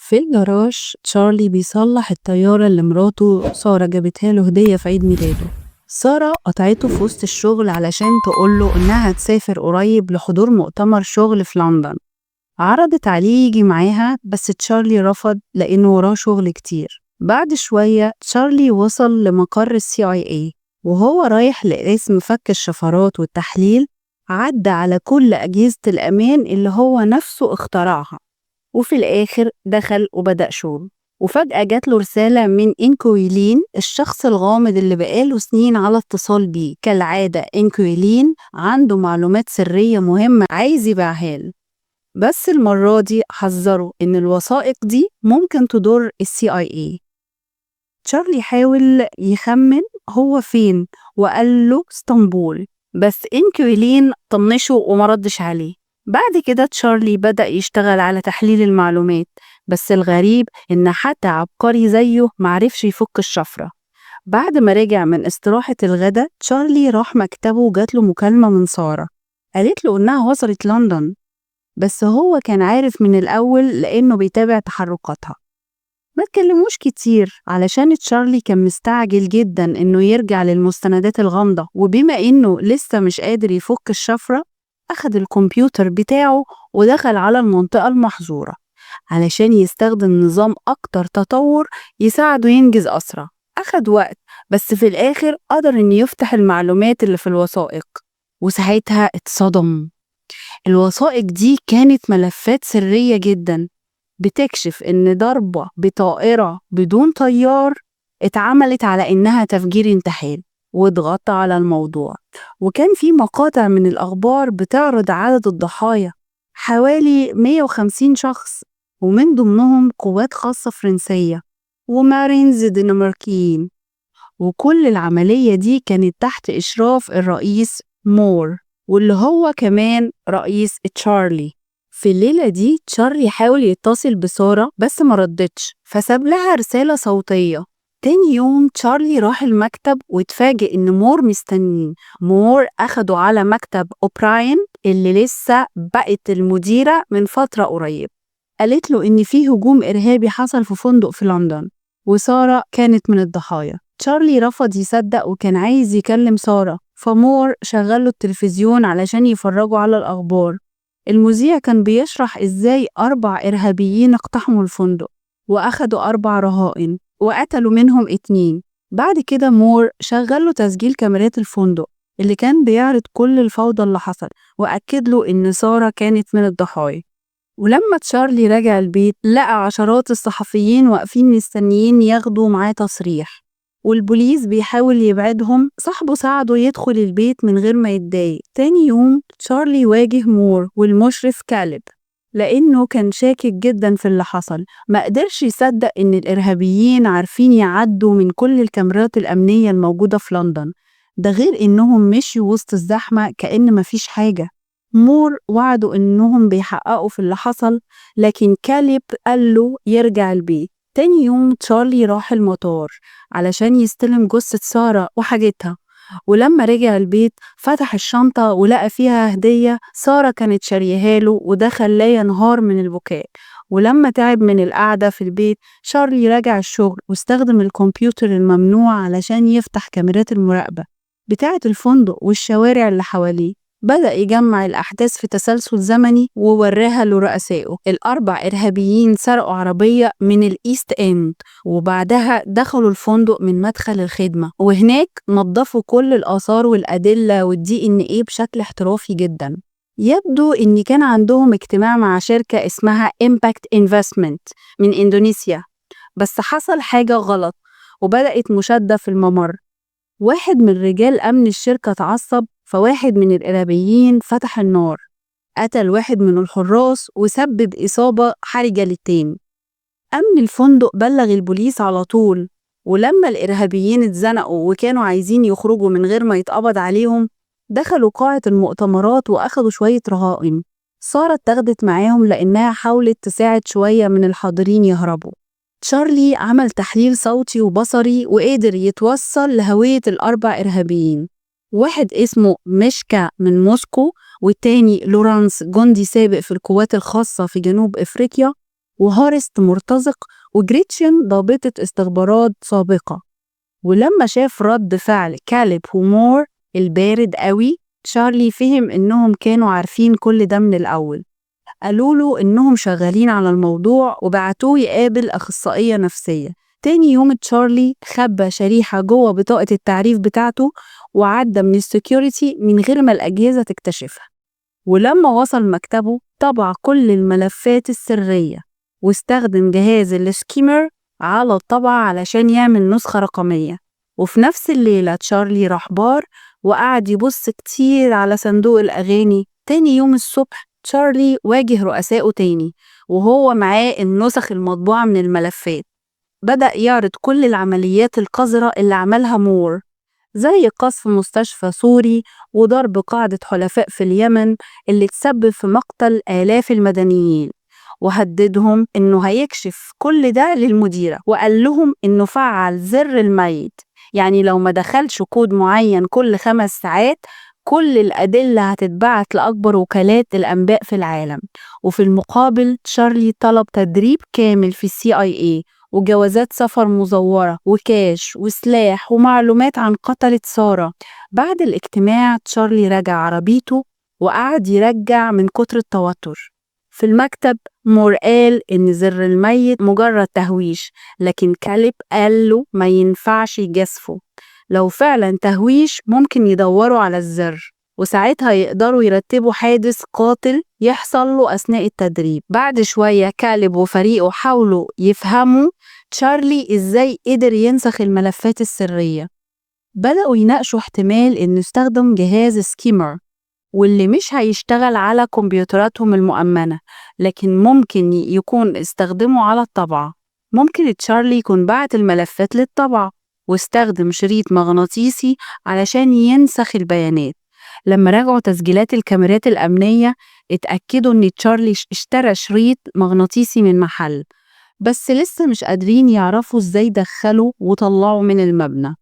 في الجراج تشارلي بيصلح الطيارة اللي مراته سارة جابتها له هدية في عيد ميلاده. سارة قطعته في وسط الشغل علشان تقوله إنها هتسافر قريب لحضور مؤتمر شغل في لندن. عرضت عليه يجي معاها، بس تشارلي رفض لأنه وراه شغل كتير. بعد شوية تشارلي وصل لمقر CIA، وهو رايح لقسم فك الشفرات والتحليل عدى على كل أجهزة الأمان اللي هو نفسه اخترعها، وفي الآخر دخل وبدأ شغل. وفجأة جات له رسالة من إنكويلين، الشخص الغامض اللي بقاله سنين على اتصال بيه. كالعادة إنكويلين عنده معلومات سرية مهمة عايز يبيعها له، بس المرة دي حذره إن الوثائق دي ممكن تضر CIA. تشارلي حاول يخمن هو فين وقال له اسطنبول، بس إنكويلين طنشه وما ردش عليه. بعد كده تشارلي بدأ يشتغل على تحليل المعلومات، بس الغريب إن حتى عبقري زيه معرفش يفك الشفرة. بعد ما رجع من استراحة الغداء تشارلي راح مكتبه وجات له مكالمة من سارة، قالت له إنها وصلت لندن، بس هو كان عارف من الأول لأنه بيتابع تحركاتها. ما تكلموش كتير علشان تشارلي كان مستعجل جدا إنه يرجع للمستندات الغامضة، وبما إنه لسه مش قادر يفك الشفرة أخد الكمبيوتر بتاعه ودخل على المنطقة المحظورة علشان يستخدم نظام أكتر تطور يساعده ينجز أسرع. أخد وقت، بس في الآخر قدر إنه يفتح المعلومات اللي في الوثائق، وساعتها اتصدم. الوثائق دي كانت ملفات سرية جدا بتكشف إن ضربة بطائرة بدون طيار اتعملت على إنها تفجير انتحاري واتغطى على الموضوع. وكان في مقاطع من الأخبار بتعرض عدد الضحايا حوالي 150 شخص، ومن ضمنهم قوات خاصة فرنسية ومارينز دنماركيين، وكل العملية دي كانت تحت إشراف الرئيس مور، واللي هو كمان رئيس تشارلي. في الليلة دي تشارلي حاول يتصل بسارة بس ما ردتش، فساب لها رسالة صوتية. تاني يوم تشارلي راح المكتب واتفاجئ إن مور مستنيه. مور أخده على مكتب أوبراين اللي لسه بقت المديرة من فترة قريب. قالت له إن في هجوم إرهابي حصل في فندق في لندن وسارة كانت من الضحايا. تشارلي رفض يصدق وكان عايز يكلم سارة، فمور شغله التلفزيون علشان يفرجوا على الأخبار. المذيع كان بيشرح إزاي 4 إرهابيين اقتحموا الفندق وأخدوا 4 رهائن وقتلوا منهم 2. بعد كده مور شغله تسجيل كاميرات الفندق اللي كان بيعرض كل الفوضى اللي حصل، وأكد له إن سارة كانت من الضحايا. ولما تشارلي رجع البيت لقى عشرات الصحفيين واقفين مستنيين ياخدوا معاه تصريح، والبوليس بيحاول يبعدهم. صاحبه ساعده يدخل البيت من غير ما يتضايق. تاني يوم تشارلي واجه مور والمشرف كالب لأنه كان شاكك جدا في اللي حصل. ما قدرش يصدق إن الإرهابيين عارفين يعدوا من كل الكاميرات الأمنية الموجودة في لندن، ده غير إنهم مشيوا وسط الزحمة كأن مفيش حاجة. مور وعدوا إنهم بيحققوا في اللي حصل، لكن كالب قال له يرجع البيت. تاني يوم تشارلي راح المطار علشان يستلم جثة سارة وحاجتها، ولما رجع البيت فتح الشنطة ولقى فيها هدية سارة كانت شاريها له، وده خلاه ينهار من البكاء. ولما تعب من القعدة في البيت شارلي رجع الشغل واستخدم الكمبيوتر الممنوع علشان يفتح كاميرات المراقبة بتاعة الفندق والشوارع اللي حواليه. بدأ يجمع الأحداث في تسلسل زمني ووراها لرؤسائه. ال4 إرهابيين سرقوا عربية من الإيست إند، وبعدها دخلوا الفندق من مدخل الخدمة، وهناك نظفوا كل الآثار والأدلة والDNA بشكل احترافي جدا. يبدو إن كان عندهم اجتماع مع شركة اسمها Impact Investment من إندونيسيا، بس حصل حاجة غلط وبدأت مشادة في الممر. واحد من رجال أمن الشركة اتعصب، فواحد من الإرهابيين فتح النار، قتل واحد من الحراس وسبب إصابة حرجة للتاني. أمن الفندق بلغ البوليس على طول، ولما الإرهابيين اتزنقوا وكانوا عايزين يخرجوا من غير ما يتقبض عليهم دخلوا قاعة المؤتمرات وأخدوا شوية رهائن. سارة اتاخدت معاهم لأنها حاولت تساعد شوية من الحاضرين يهربوا. تشارلي عمل تحليل صوتي وبصري وقدر يتوصل لهوية ال4 إرهابيين. واحد اسمه ميشكا من موسكو، والتاني لورانس جندي سابق في القوات الخاصة في جنوب إفريقيا، وهورست مرتزق، وجريتشن ضابطة استخبارات سابقة. ولما شاف رد فعل كاليب ومور البارد قوي، تشارلي فهم إنهم كانوا عارفين كل ده من الأول. قالوا له إنهم شغالين على الموضوع وبعتوه يقابل أخصائية نفسية. تاني يوم تشارلي خبى شريحة جوه بطاقة التعريف بتاعته وعدى من ال security من غير ما الأجهزة تكتشفها. ولما وصل مكتبه طبع كل الملفات السرية واستخدم جهاز ال skimmer على الطابعة علشان يعمل نسخة رقمية. وفي نفس الليلة تشارلي راح بار وقعد يبص كتير على صندوق الأغاني. تاني يوم الصبح تشارلي واجه رؤسائه تاني وهو معاه النسخ المطبوعة من الملفات. بدأ يعرض كل العمليات القذرة اللي عملها مور، زي قصف مستشفى سوري وضرب قاعدة حلفاء في اليمن اللي تسبب في مقتل آلاف المدنيين، وهددهم إنه هيكشف كل ده للمديرة، وقال لهم إنه فعل زر الميت، يعني لو ما دخلش كود معين كل 5 ساعات كل الأدلة هتتبعت لأكبر وكالات الأنباء في العالم. وفي المقابل تشارلي طلب تدريب كامل في CIA وجوازات سفر مزورة وكاش وسلاح ومعلومات عن قتلة سارة. بعد الاجتماع تشارلي رجع عربيته وقعد يرجع من كتر التوتر. في المكتب مور قال إن زر الميت مجرد تهويش، لكن كاليب قال له ما ينفعش يجازفه، لو فعلا تهويش ممكن يدوروا على الزر وساعتها يقدروا يرتبوا حادث قاتل يحصل له أثناء التدريب. بعد شوية كالب وفريقه حاولوا يفهموا تشارلي إزاي قدر ينسخ الملفات السرية. بدأوا يناقشوا احتمال إنه استخدم جهاز skimmer، واللي مش هيشتغل على كمبيوتراتهم المؤمنة، لكن ممكن يكون استخدمه على الطابعة. ممكن تشارلي يكون بعت الملفات للطابعة واستخدم شريط مغناطيسي علشان ينسخ البيانات. لما راجعوا تسجيلات الكاميرات الأمنية اتأكدوا إن تشارلي اشترى شريط مغناطيسي من محل، بس لسه مش قادرين يعرفوا إزاي دخلوا وطلعوا من المبنى.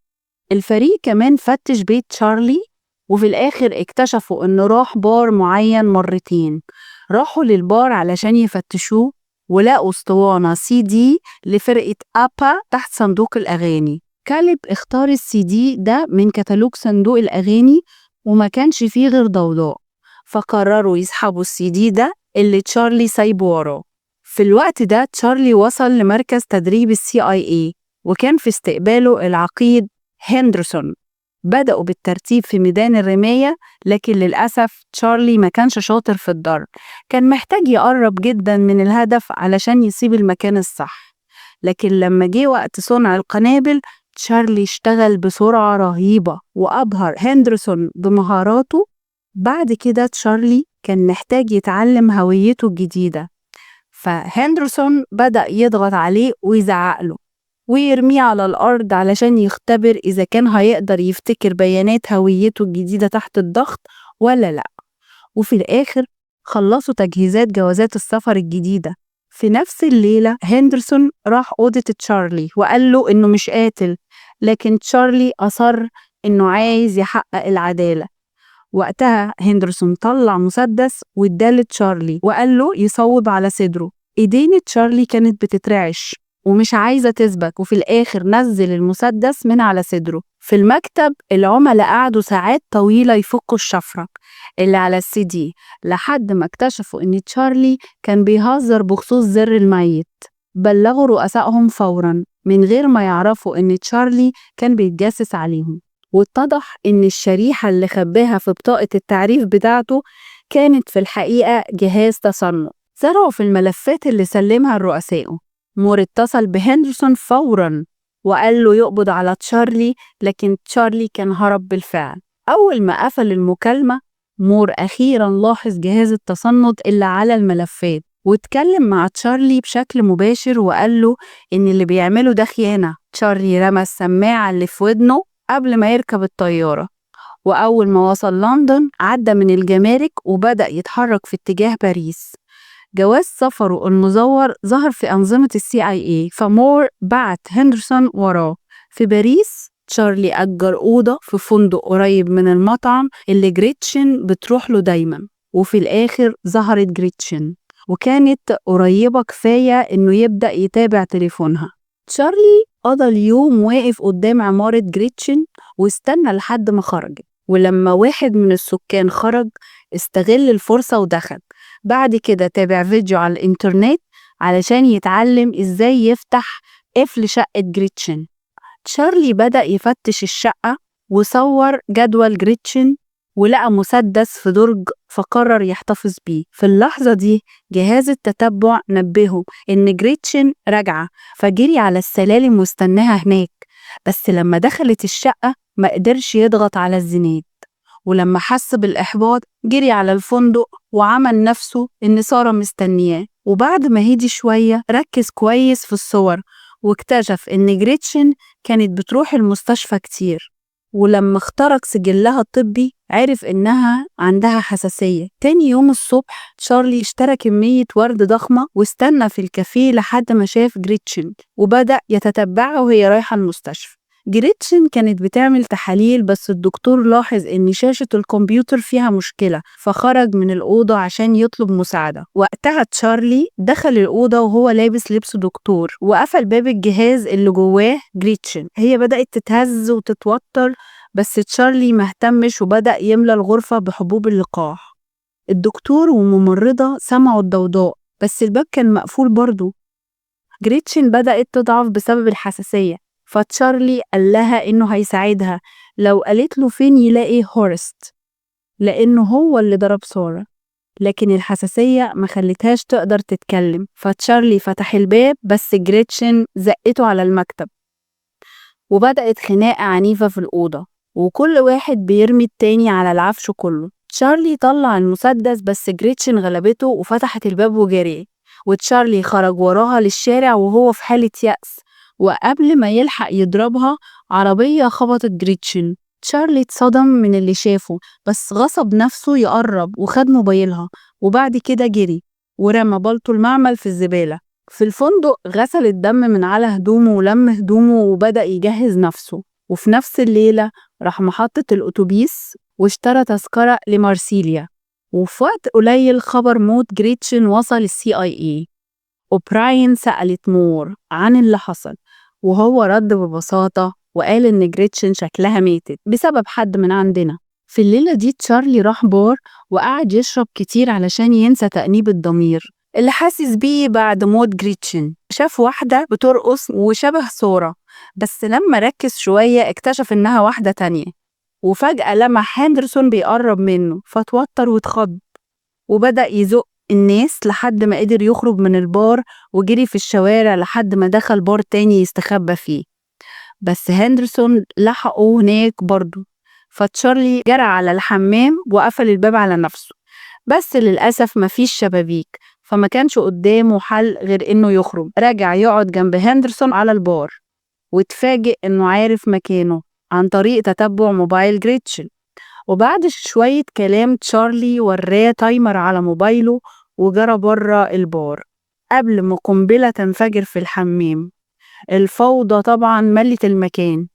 الفريق كمان فتش بيت تشارلي، وفي الآخر اكتشفوا إنه راح بار معين مرتين. راحوا للبار علشان يفتشوه ولقوا اسطوانة سي دي لفرقة أبا تحت صندوق الأغاني. كالب اختار السي دي ده من كتالوج صندوق الأغاني وما كانش فيه غير ضوضاء، فقرروا يسحبوا السي دي ده اللي تشارلي سايبه وراه. في الوقت ده تشارلي وصل لمركز تدريب CIA، وكان في استقباله العقيد هندرسون. بدأوا بالترتيب في ميدان الرماية، لكن للأسف تشارلي ما كانش شاطر في الضرب، كان محتاج يقرب جدا من الهدف علشان يصيب المكان الصح. لكن لما جه وقت صنع القنابل تشارلي اشتغل بسرعة رهيبة وأبهر هندرسون بمهاراته. بعد كده تشارلي كان محتاج يتعلم هويته الجديدة، فهندرسون بدأ يضغط عليه ويزعق له ويرميه على الأرض علشان يختبر إذا كان هيقدر يفتكر بيانات هويته الجديدة تحت الضغط ولا لأ. وفي الآخر خلصوا تجهيزات جوازات السفر الجديدة. في نفس الليلة هندرسون راح أوضة تشارلي وقال له إنه مش قاتل، لكن تشارلي أصر إنه عايز يحقق العدالة. وقتها هندرسون طلع مسدس واداه لتشارلي وقال له يصوب على صدره. ايدين تشارلي كانت بتترعش ومش عايزة تثبت، وفي الآخر نزل المسدس من على صدره. في المكتب العملاء قعدوا ساعات طويلة يفكوا الشفرة اللي على السي دي لحد ما اكتشفوا إن تشارلي كان بيهزر بخصوص زر الميت. بلغوا رؤسائهم فورا من غير ما يعرفوا إن تشارلي كان بيتجسس عليهم. واتضح إن الشريحة اللي خباها في بطاقة التعريف بتاعته كانت في الحقيقة جهاز تصنت زرعه في الملفات اللي سلمها لرؤسائه. مور اتصل بهندرسون فورا وقال له يقبض على تشارلي، لكن تشارلي كان هرب بالفعل. أول ما قفل المكالمة مور أخيرا لاحظ جهاز التصنت اللي على الملفات، واتكلم مع تشارلي بشكل مباشر وقال له إن اللي بيعمله ده خيانة. تشارلي رمى السماعة اللي في ودنه قبل ما يركب الطيارة، وأول ما وصل لندن عدى من الجمارك وبدأ يتحرك في اتجاه باريس. جواز سفره المزور ظهر في أنظمة CIA، فمور بعت هندرسون وراه. في باريس تشارلي أجر أوضة في فندق قريب من المطعم اللي جريتشن بتروح له دايما، وفي الآخر ظهرت جريتشن. وكانت قريبة كفاية إنه يبدأ يتابع تليفونها. تشارلي قضى اليوم واقف قدام عمارة جريتشن واستنى لحد ما خرجت، ولما واحد من السكان خرج استغل الفرصة ودخل. بعد كده تابع فيديو على الإنترنت علشان يتعلم إزاي يفتح قفل شقة جريتشن. تشارلي بدأ يفتش الشقة وصور جدول جريتشن ولقى مسدس في درج، فقرر يحتفظ بيه. في اللحظة دي جهاز التتبع نبهه إن جريتشن راجعة، فجري على السلالم واستناها هناك. بس لما دخلت الشقة ما قدرش يضغط على الزناد، ولما حس بالإحباط جري على الفندق وعمل نفسه إن سارة مستنياه. وبعد ما هدي شوية ركز كويس في الصور واكتشف إن جريتشن كانت بتروح المستشفى كتير، ولما اخترق سجلها الطبي عرف إنها عندها حساسية. تاني يوم الصبح تشارلي اشترى كمية ورد ضخمة واستنى في الكافيه لحد ما شاف جريتشن وبدأ يتتبعها وهي رايحة المستشفى. جريتشن كانت بتعمل تحاليل، بس الدكتور لاحظ إن شاشة الكمبيوتر فيها مشكلة، فخرج من الأوضة عشان يطلب مساعدة. وقتها تشارلي دخل الأوضة وهو لابس لبس دكتور وقفل باب الجهاز اللي جواه جريتشن. هي بدأت تتهز وتتوتر، بس تشارلي ما اهتمش وبدأ يملى الغرفة بحبوب اللقاح. الدكتور وممرضة سمعوا الضوضاء، بس الباب كان مقفول برضه. جريتشن بدأت تضعف بسبب الحساسية، فتشارلي قال لها إنه هيساعدها لو قالت له فين يلاقي هورست، لأنه هو اللي ضرب سارة. لكن الحساسية ما خلتهاش تقدر تتكلم، فتشارلي فتح الباب بس جريتشن زقته على المكتب، وبدأت خناقة عنيفة في الأوضة، وكل واحد بيرمي التاني على العفش كله. تشارلي طلع المسدس بس جريتشن غلبته وفتحت الباب وجري، وتشارلي خرج وراها للشارع وهو في حالة يأس، وقبل ما يلحق يضربها عربية خبطت جريتشن. تشارلي اتصدم من اللي شافه، بس غصب نفسه يقرب وخد موبايلها، وبعد كده جري ورمى بالطو المعمل في الزبالة. في الفندق غسل الدم من على هدومه ولم هدومه وبدأ يجهز نفسه. وفي نفس الليلة راح محطة الأتوبيس واشترى تذكرة لمارسيليا. وفي وقت قليل خبر موت جريتشن وصل الCIA. وبراين سألت مور عن اللي حصل، وهو رد ببساطة وقال إن جريتشن شكلها ماتت بسبب حد من عندنا. في الليلة دي تشارلي راح بار وقعد يشرب كتير علشان ينسى تأنيب الضمير اللي حاسس بيه بعد موت جريتشن. شاف واحدة بترقص وشبه سارة، بس لما ركز شوية اكتشف إنها واحدة تانية. وفجأة لمح هندرسون بيقرب منه فتوتر واتخض، وبدأ يزق الناس لحد ما قدر يخرج من البار وجري في الشوارع لحد ما دخل بار تاني يستخبى فيه. بس هندرسون لحقه هناك برضه، فتشارلي جرى على الحمام وقفل الباب على نفسه، بس للأسف مفيش شبابيك، فما كانش قدامه حل غير إنه يخرج. رجع يقعد جنب هندرسون على البار واتفاجئ إنه عارف مكانه عن طريق تتبع موبايل جريتشن. وبعد شوية كلام تشارلي وراه timer على موبايله وجرى بره البار قبل ما قنبلة تنفجر في الحمام. الفوضى طبعا ملت المكان،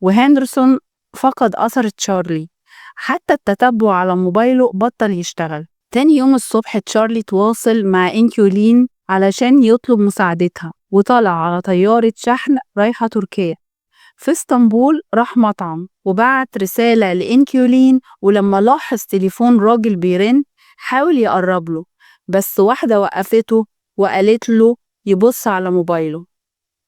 وهندرسون فقد أثر تشارلي، حتى التتبع على موبايله بطل يشتغل. تاني يوم الصبح تشارلي تواصل مع إنكيولين علشان يطلب مساعدتها، وطلع على طيارة شحن رايحة تركيا. في اسطنبول راح مطعم وبعت رسالة لإنكيولين، ولما لاحظ تليفون راجل بيرن حاول يقرب له، بس واحدة وقفته وقالت له يبص على موبايله.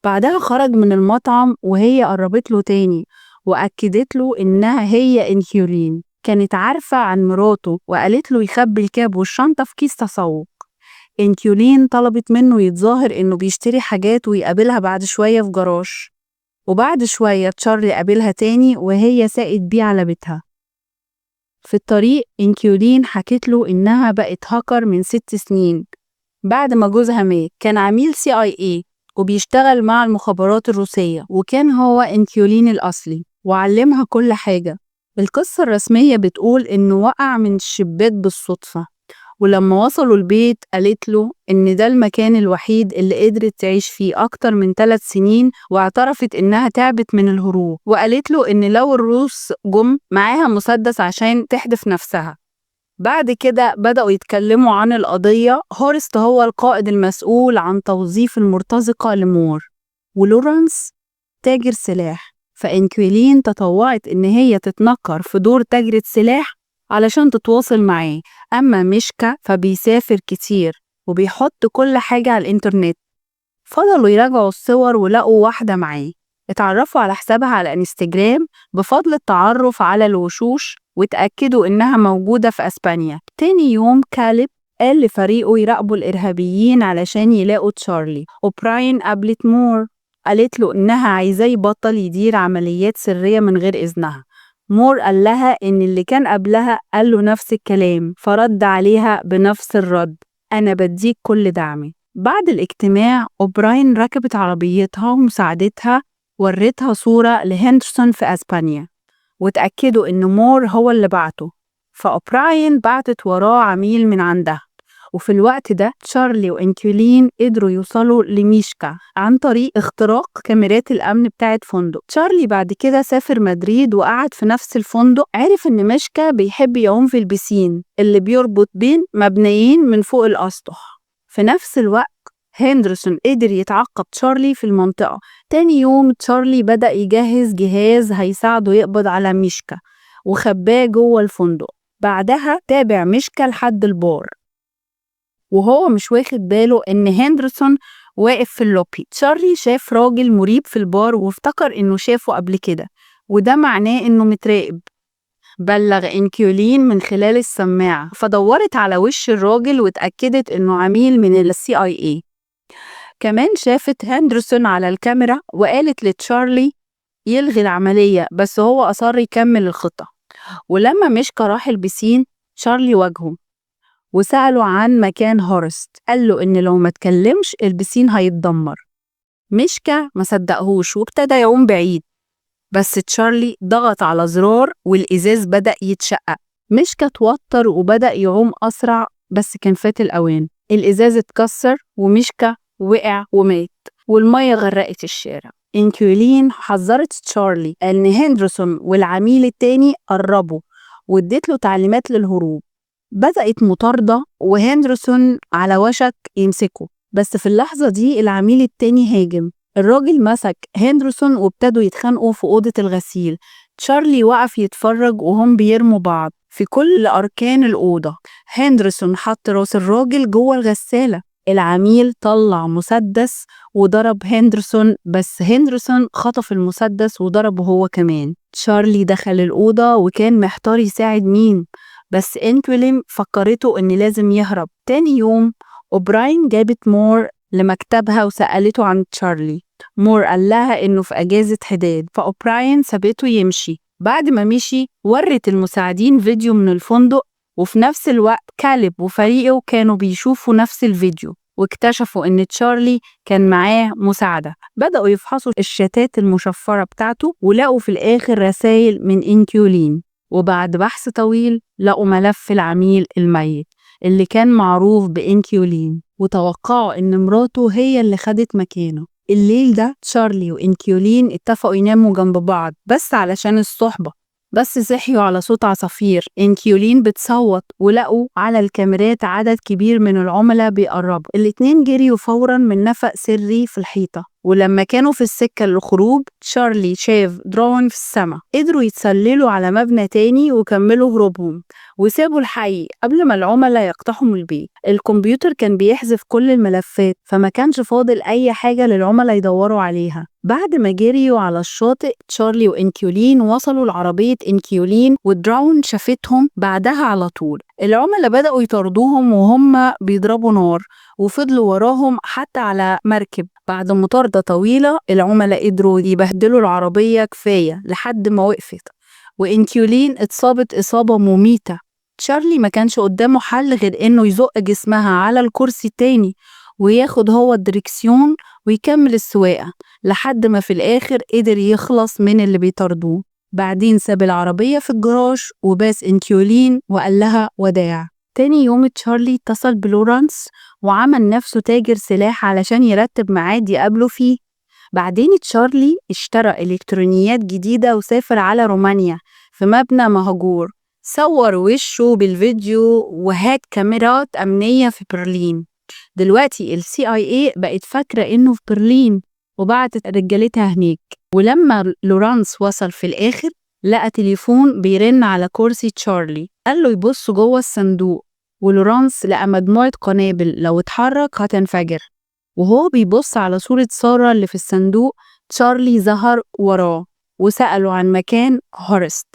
بعدها خرج من المطعم وهي قربت له تاني وأكدت له إنها هي إنكيولين، كانت عارفة عن مراته، وقالت له يخبي الكاب والشنطة في كيس تسوق. إنكيولين طلبت منه يتظاهر إنه بيشتري حاجات ويقابلها بعد شوية في جراج. وبعد شوية تشارلي قابلها تاني وهي ساقت بيه على بيتها. في الطريق إنكيولين حكت له إنها بقت هاكر من 6 سنين بعد ما جوزها مات، كان عميل CIA وبيشتغل مع المخابرات الروسية، وكان هو إنكيولين الأصلي وعلمها كل حاجة. القصة الرسمية بتقول إنه وقع من الشباك بالصدفة، ولما وصلوا البيت قالت له إن ده المكان الوحيد اللي قدرت تعيش فيه أكتر من 3 سنين، واعترفت إنها تعبت من الهروب، وقالت له إن لو الروس جم معاها مسدس عشان تحدف نفسها. بعد كده بدأوا يتكلموا عن القضية. هورست هو القائد المسؤول عن توظيف المرتزقة لمور، ولورانس تاجر سلاح، فإنكولين تطوعت إن هي تتنكر في دور تاجرة سلاح علشان تتواصل معاه. أما ميشكا فبيسافر كتير وبيحط كل حاجة على الإنترنت. فضلوا يراجعوا الصور ولقوا واحدة معاه، اتعرفوا على حسابها على انستجرام بفضل التعرف على الوشوش، واتأكدوا إنها موجودة في أسبانيا. تاني يوم كالب قال لفريقه يراقبوا الإرهابيين علشان يلاقوا تشارلي. وبراين قابلت مور، قالت له إنها عايزاه يبطل يدير عمليات سرية من غير إذنها. مور قال لها إن اللي كان قبلها قال له نفس الكلام، فرد عليها بنفس الرد: أنا بديك كل دعمي. بعد الاجتماع أوبراين ركبت عربيتها ومساعدتها ورتها صورة لهندرسون في أسبانيا، وتأكدوا إن مور هو اللي بعته، فأوبراين بعتت وراه عميل من عندها. وفي الوقت ده تشارلي وإنكولين قدروا يوصلوا لميشكا عن طريق اختراق كاميرات الأمن بتاعت فندق. تشارلي بعد كده سافر مدريد وقعد في نفس الفندق. عرف إن ميشكا بيحب يعوم في البسين اللي بيربط بين مبنيين من فوق الأسطح. في نفس الوقت هندرسون قدر يتعقب تشارلي في المنطقة. تاني يوم تشارلي بدأ يجهز جهاز هيساعده يقبض على ميشكا وخباه جوه الفندق. بعدها تابع ميشكا لحد البار وهو مش واخد باله إن هندرسون واقف في اللوبي. تشارلي شاف راجل مريب في البار وافتكر إنه شافه قبل كده، وده معناه إنه متراقب. بلغ إنكيولين من خلال السماعة، فدورت على وش الراجل واتأكدت إنه عميل من ال CIA. كمان شافت هندرسون على الكاميرا وقالت لتشارلي يلغي العملية، بس هو أصر يكمل الخطة. ولما مشكا راح البسين تشارلي واجهه وسأله عن مكان هورست، قال له إن لو ما تكلمش البسين هيتدمر. مشكا ما صدقهوش وابتدى يعوم بعيد، بس تشارلي ضغط على زرار والإزاز بدأ يتشقق. مشكا توتر وبدأ يعوم أسرع، بس كان فات الأوان. الإزاز اتكسر ومشكا وقع ومات، والمية غرقت الشارع. إنكولين حذرت تشارلي إن هندرسون والعميل التاني قربوا، واديت له تعليمات للهروب. بدأت مطاردة وهندرسون على وشك يمسكه، بس في اللحظة دي العميل التاني هاجم. الراجل مسك هندرسون وابتدوا يتخانقوا في أوضة الغسيل. تشارلي وقف يتفرج وهم بيرموا بعض في كل أركان الأوضة. هندرسون حط راس الراجل جوه الغسالة. العميل طلع مسدس وضرب هندرسون، بس هندرسون خطف المسدس وضربه هو كمان. تشارلي دخل الأوضة وكان محتار يساعد مين، بس إنكولين فكرته إن لازم يهرب. تاني يوم أوبراين جابت مور لمكتبها وسألته عن تشارلي. مور قال لها إنه في أجازة حداد، فأوبراين سابته يمشي. بعد ما مشي ورت المساعدين فيديو من الفندق، وفي نفس الوقت كالب وفريقه كانوا بيشوفوا نفس الفيديو واكتشفوا إن تشارلي كان معاه مساعدة. بدأوا يفحصوا الشتات المشفرة بتاعته ولقوا في الآخر رسائل من إنكيولين، وبعد بحث طويل لقوا ملف العميل الميت اللي كان معروف بإنكيولين، وتوقعوا إن مراته هي اللي خدت مكانه. الليل ده تشارلي وإنكيولين اتفقوا يناموا جنب بعض بس علشان الصحبة، بس صحيوا على صوت عصافير. إنكيولين بتصوت ولقوا على الكاميرات عدد كبير من العملاء بيقربوا. الاتنين جريوا فورا من نفق سري في الحيطة، ولما كانوا في السكة للخروج تشارلي شاف درون في السماء. قدروا يتسللوا على مبنى تاني وكملوا هروبهم وسابوا الحي قبل ما العملاء يقتحموا البيت. الكمبيوتر كان بيحذف كل الملفات، فما كانش فاضل أي حاجة للعملاء يدوروا عليها. بعد ما جريوا على الشاطئ تشارلي وإنكيولين وصلوا لعربية إنكيولين، ودراون شافتهم بعدها على طول. العملاء بدأوا يطاردوهم وهم بيضربوا نار، وفضلوا وراهم حتى على مركب. بعد مطاردة طويلة العملاء قدروا يبهدلوا العربية كفاية لحد ما وقفت، وإنكيولين اتصابت إصابة مميتة. تشارلي ما كانش قدامه حل غير إنه يزق جسمها على الكرسي التاني وياخد هو الدركسيون ويكمل السواقة، لحد ما في الآخر قدر يخلص من اللي بيطاردوه. بعدين ساب العربية في الجراج وباس إنكيولين وقال لها وداع. تاني يوم تشارلي اتصل بلورانس وعمل نفسه تاجر سلاح علشان يرتب ميعاد يقابله فيه. بعدين تشارلي اشترى إلكترونيات جديدة وسافر على رومانيا في مبنى مهجور. صور وشه بالفيديو و hack كاميرات أمنية في برلين. دلوقتي ال CIA بقت فاكرة إنه في برلين وبعتت رجالتها هناك. ولما لورانس وصل في الآخر لقى تليفون بيرن على كرسي تشارلي، قال له يبص جوه الصندوق، ولورانس لقى مجموعة قنابل لو اتحرك هتنفجر. وهو بيبص على صورة سارة اللي في الصندوق، تشارلي ظهر وراه وسأله عن مكان هورست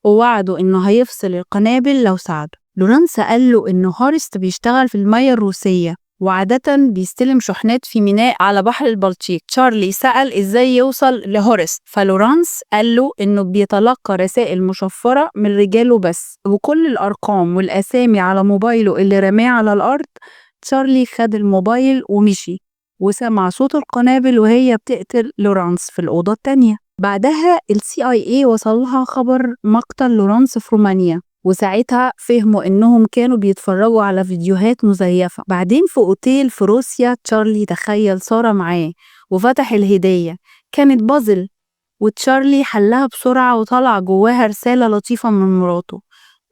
ووعده إنه هيفصل القنابل لو ساعده. لورانس قال له إن هورست بيشتغل في المية الروسية وعادة بيستلم شحنات في ميناء على بحر البلطيق. تشارلي سأل إزاي يوصل لهورست، فلورانس قال له إنه بيتلقى رسائل مشفرة من رجاله بس، وكل الأرقام والأسامي على موبايله اللي رماه على الأرض. تشارلي خد الموبايل ومشي، وسمع صوت القنابل وهي بتقتل لورانس في الأوضة التانية. بعدها ال CIA وصلها خبر مقتل لورانس في رومانيا، وساعتها فهموا إنهم كانوا بيتفرجوا على فيديوهات مزيفة. بعدين في أوتيل في روسيا، تشارلي تخيل سارة معاه وفتح الهدية، كانت بازل، وتشارلي حلها بسرعة وطلع جواها رسالة لطيفة من مراته.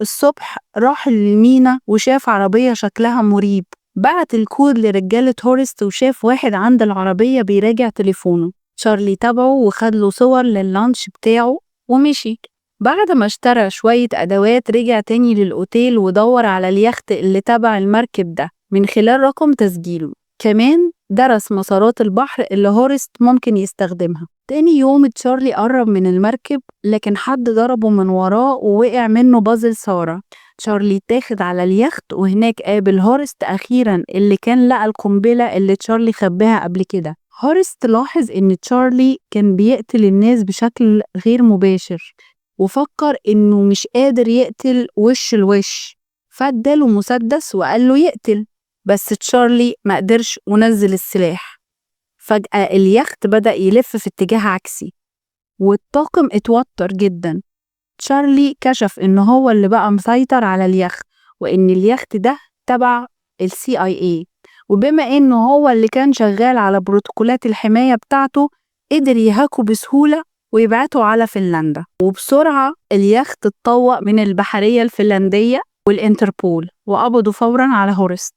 الصبح راح للمينا وشاف عربية شكلها مريب، بعت الكود لرجالة هورست وشاف واحد عند العربية بيراجع تليفونه. تشارلي تابعه وخد له صور لللانش بتاعه ومشي. بعد ما اشترى شوية أدوات رجع تاني للأوتيل ودور على اليخت اللي تبع المركب ده من خلال رقم تسجيله. كمان درس مسارات البحر اللي هورست ممكن يستخدمها. تاني يوم تشارلي قرب من المركب، لكن حد ضربه من وراه ووقع منه بازل سارة. تشارلي اتاخد على اليخت، وهناك قابل هورست أخيرا اللي كان لقى القنبلة اللي تشارلي خباها قبل كده. هورست لاحظ إن تشارلي كان بيقتل الناس بشكل غير مباشر، وفكر إنه مش قادر يقتل وش الوش، فاداله مسدس وقال له يقتل، بس تشارلي ما قدرش ونزل السلاح. فجأة اليخت بدأ يلف في اتجاه عكسي والطاقم اتوتر جدا. تشارلي كشف إن هو اللي بقى مسيطر على اليخت، وإن اليخت ده تبع ال CIA، وبما إنه هو اللي كان شغال على بروتوكولات الحماية بتاعته قدر يهاكه بسهولة ويبعته على فنلندا. وبسرعة اليخت اتطوق من البحرية الفنلندية والإنتربول، وقبضوا فورا على هورست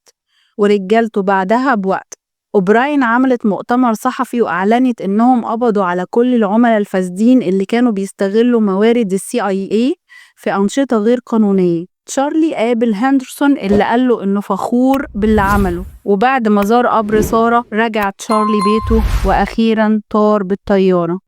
ورجالته بعدها بوقت. أوبراين عملت مؤتمر صحفي وأعلنت إنهم قبضوا على كل العملاء الفاسدين اللي كانوا بيستغلوا موارد ال CIA في أنشطة غير قانونية. تشارلي قابل هندرسون اللي قال له إنه فخور باللي عمله، وبعد ما زار قبر سارة رجع تشارلي بيته وأخيرا طار بالطيارة.